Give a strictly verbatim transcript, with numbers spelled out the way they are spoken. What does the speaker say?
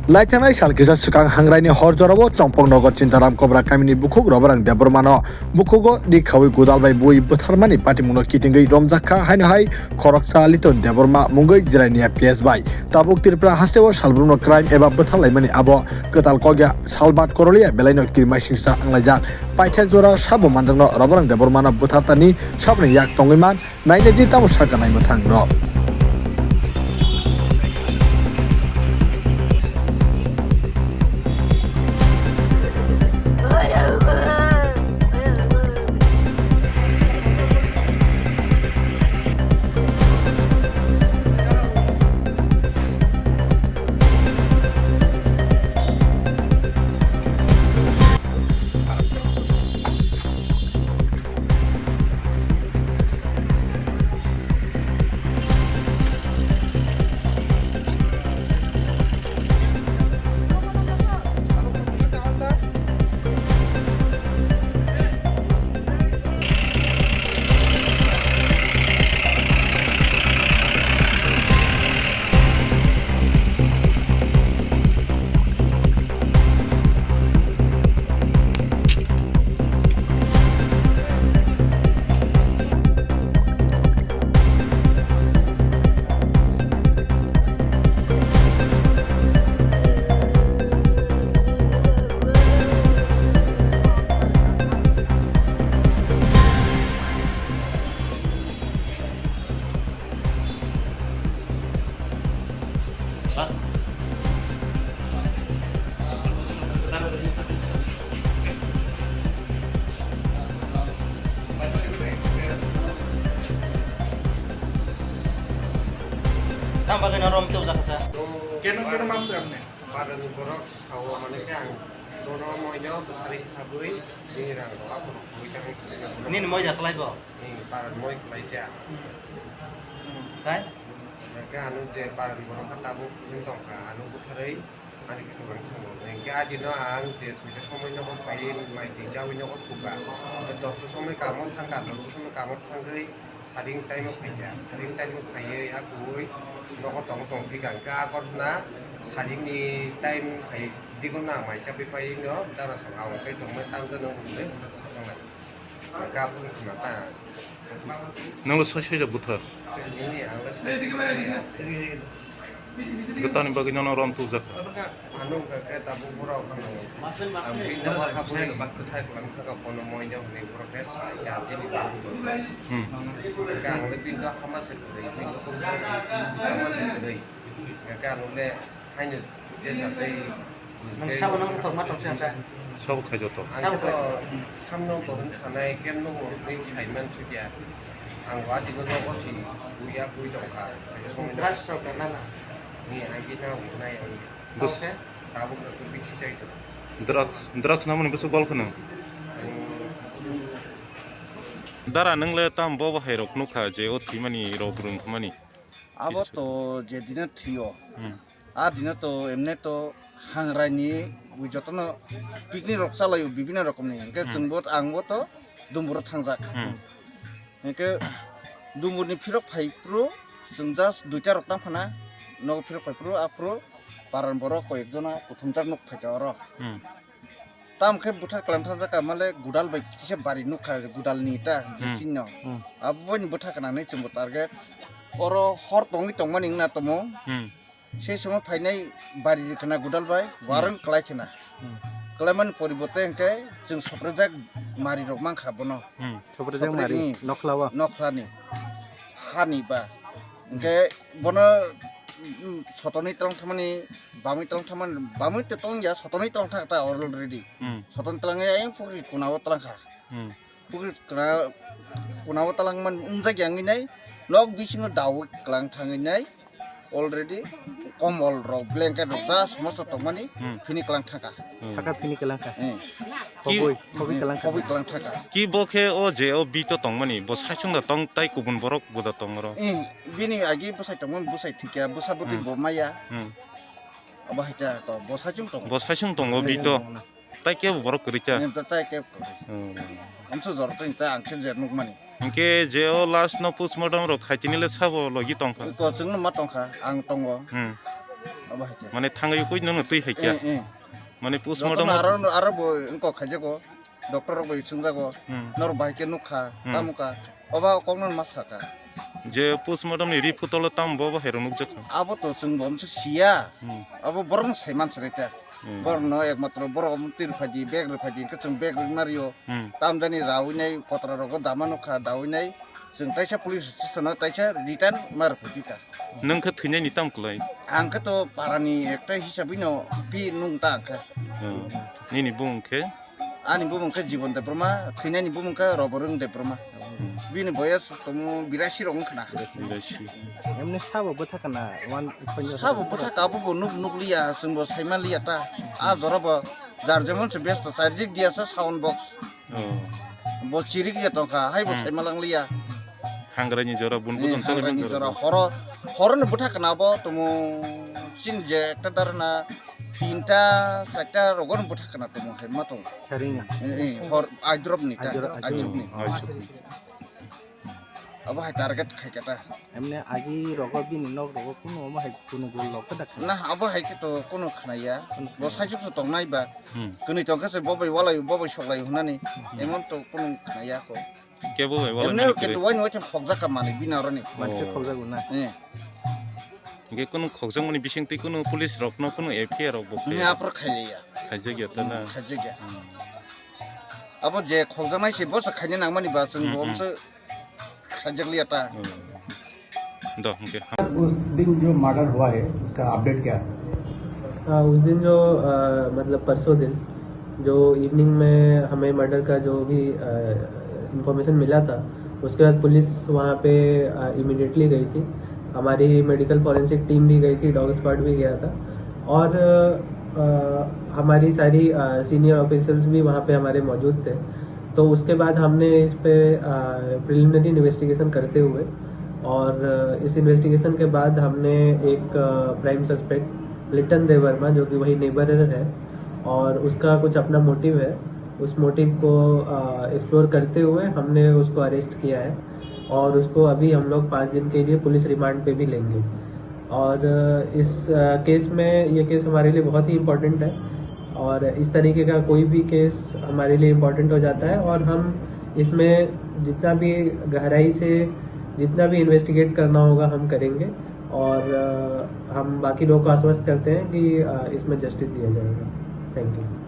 Laithangnai sal kisa swkang Hangraini hor jorao Chongpok Nogo Chintaram Kobra kamini bukhuk Roborang Debbarmano bukhugo ri khaui godal bai bui bwtharmani patimungno kitingwi romjak kha haino hai khoroksa Liton Debbarma mungwi Jirania P S bai. Tabuk Tripura hasteo salbrumno crime eba bwtharlaimani abo kwtal kokya salbat korolia belaino kirmaisingsa wnglaijak. Paithak jora sabo manjakno Roborang Debbarmano bwthartani saboni yak tongwi man. Nainai di tamo saka nai mwthang rok. Tamo bagwi no rom tei ujak kha sa. Keno, keno mangsa apni? Parani borok sao, mane khe ang bono moino bwtharwi habwi bini rang rok abono khogwi tangwi khlai na bono. Nini moida kwlai bo? Ni parani moi kwlai kha. Kai? Hwnkhe ano je parani borok khe tabuk wng tongkha, ano bwtharwi ani khe kwbang thango. Hwnkhe adino ang je soita somoi nogo phaiwi mai twi chawi nogo thukha. Dosta somoi kamo thangkha, dosta somoi kamo thangwi Saring time o phaikha, saring time o phaiwi a kuwi nogo tong tong phikha, hwnkhe a gotna saring ni time phai digorna ang mai chapi pai no dara song awang kai tongmani tamjani wngwi hwnwi saknai. Hwnkhe aphuru khna ta. Nanglo soi soi da buthar. Nini ang le soi soi da. Gotani bagwi nono rom tubjak kha. Ano hwnkha khe tabuk borok ano, ang bini habwi bwthai kwlwng thangkha bono moino hwnwi borok khe sai kha chini bagwi. Hmm. Hwnkhe ang le bini hama se kwrwi, bini hama se kwrwi. Hwnkhe ano le haino je sa tei. Nang sabo nang tongma tongsa kha. Sabo khai joto. Ang khe to samno bo hwn sanai khe nogo hwnwi sai man sukya. Ang watino nogo si buya bui tongkha. Drugs rok da nana? Ni agi na unai ang. Bus- Tao khe? Tabuk rok to bithi chai to. Drugs, drugs namani bwswk gol kheno? Dara nwng le tam bo bahai rok nukha je o thwimani rok rwng hwnmani. Abo to je dino thwio. Hmm. A dino to emne to hangrai ni jotono picnic rok chalaio bibino rokomni. Hwnkhe Hmm. chwngbo ang bo to dumburo thangjak. Hmm. Hwnkhe dumburni phirok phai phuru chwng just duita rok tang phana nogo phirok phai phuru aphuru paran borok koi ekjona kuthumjak nuk phaikha oro. Hmm. Tam khe buthar kwlwng thangjak ka male gudal bai kisa bari nukha gudal ni ta Hmm. bising no. Hmm. Abo ni bwtha kana nai chwng bo target. Oro hor tongwi tongmani wngna tomo. Hmm. Sei somo phainai bari rwkhwna gudal bai, warung kwlai khwna. Hmm. Kwlaimani poribote hwnkhe chwng soprojak mari rok mankha bono. Hmm. Soprojak mari, hmm. Nokhlao? Nokhlani. Hani ba. Hwnkhe bono, mm, sotonwi tlang thangmani, bamwi tlang thangmani, bamwi to tongya, sotonwi tlang thang ta already. Hmm. Sotonwi tlang ya, ayang pukri kunao tlang kha. Hmm. Pukri kuna, kunao talangman wngjakya wngwi nai, nok bisingo daui kwlang thangwi nai, already komol rok, blanket rok, ja somosto tongmani, hmm, phini kwlang thangkha. Hmm. Saka phini kwlang kha. Hmm. Khoboi, khoboi kwlang kha. Khoboi kwlang thangkha. Ki bo khe o je o bito tongmani, bo saichung da tong tai kubun borok bo da tong oro? Hmm, bini agi bwsai tongmani, bwsai thikya, bwsa bwtwi, hmm, bo maya. Hmm. Abo hai khe to, bo saichung tongo. Bo saichung tongo, hmm, bito. Hmm. Tai kebo borok kwrwi kha? Em, ta-, tai kebo kwrwi. Hmm. Amsa jor tong ta ang khe je nukmani. Hwnkhe je o last no postmortem rok khai tini le sabo logi tongkha? Ko chwngno ma tongkha, ang tongo. Hmm. Abo hai khe. Mane thangwi koi nono twi hai khe. Eh, eh. Mane Jotono postmortem aro, aro bo wngkok khaijago. Doctor rok bai chwngjago. Hmm. Norok bai khe nukha, Hmm. tamo kha. Oba kokno ma sakha. Je postmortem ni report o tam bo bo hai rok nukjak kha. Abo to chwng bo mse siya. Hmm. Abo borok no sai man sari ta. Hmm. Borok no ekmatro borok mtwi rwphai di, bag rwphai di, hwnkhe chwng bag rwna rio. Hmm. Tam jani rawi nai kotra rogo dama nukha, dawi nai. Chwng taisa police station o taisa return ma rwphai di ta. Nwng khe thwinai ni tam kwlai? Ang khe to para ni ekta hisabwi no pi nung ta ang khe. Hmm. Nini bumung khe? Ani bumung khe Jibon Debbarma, thwinani bumung khe Roborung Debbarma. Bini boyas tomo birasi rok wngkha na. Birasi. Emni sabo bwtha kana, wan, sabo bwtha ka, abo bo nuk nuk liya, chwng bo sai man liya ta. A jora bo jar jemon se besto chai dik dia sa sound box. Oh. Bo chirik ya tongkha, hai bo Hmm. sai malang liya. Hangrai ni jora bun Eh, bujun tali hangrai ni manjora jora bo. Horo, horo ni bwtha kana bo tomo chin je ekta darna tinta, charta rogo ni bwtha kana tomo hai ma tong. Charing. Eh, eh, hor aidrop ni ta, Aidrop, aidrop ni. Aidrop. Abo hai target khai kata. Emne agi rogo bini nok rogo kuno omo hai kuno gol lok ta. Na abo hai khe to kuno khnaya. Bo sai juk to tongnai ba. Hmm. Kwnwi tongkhe se bobai walai, bobai soklai hunani. Hmm. Emon to kuno khnaya ko. Kebo bai wala Emne mani ke kwrwi. Duwai no thep khokjak ka mani bina roni. Mani ke Oh. Khokjak na. Eh. Hingke kunu khokjakmani bisingtwi kunu police rokno kunu F I R rok bo Ni khe apro khailiya. Khaijak ya ta na. Khaijak ya. Hmm. Abo je khokjaknai se bosa khaina nangmani ba chwng Hmm, bo hmm. Mse khaijak liya ta. Hmm. Do hingke. उस दिन जो मर्डर हुआ है, उसका अपडेट क्या है? हाँ, उस दिन जो, अ, मतलब परसों दिन जो इवनिंग में हमें मर्डर का जो भी, अ, इंफॉर्मेशन मिला था, उसके बाद पुलिस वहाँ पे, अ, इमीडिएटली गई थी। हमारी मेडिकल फॉरेंसिक टीम भी गई थी, डॉग स्क्वाड भी गया था और, अ, हमारी सारी, अ, सीनियर ऑफिसर्स भी वहाँ पे हमारे मौजूद थे। तो उसके बाद हमने इस पे, अ, प्रिलिमिनरी इन्वेस्टिगेशन करते हुए और, अ, इस इन्वेस्टिगेशन के बाद हमने एक, अ, प्राइम सस्पेक्ट लिटन देवर्मा, जो कि वही नेबरर है और उसका कुछ अपना मोटिव है, उस मोटिव को, अ, एक्सप्लोर करते हुए हमने उसको अरेस्ट किया है और उसको अभी हम लोग पाँच दिन के लिए पुलिस रिमांड पे भी लेंगे। और, अ, इस, अ, केस में, ये केस हमारे लिए बहुत ही इम्पोर्टेंट है और इस तरीके का कोई भी केस हमारे लिए इम्पोर्टेंट हो जाता है और हम इसमें जितना भी गहराई से, जितना भी इन्वेस्टिगेट करना होगा, हम करेंगे और, अ, हम बाकी लोगों को आश्वस्त करते हैं कि, अ, इसमें जस्टिस दिया जाएगा। Thank you.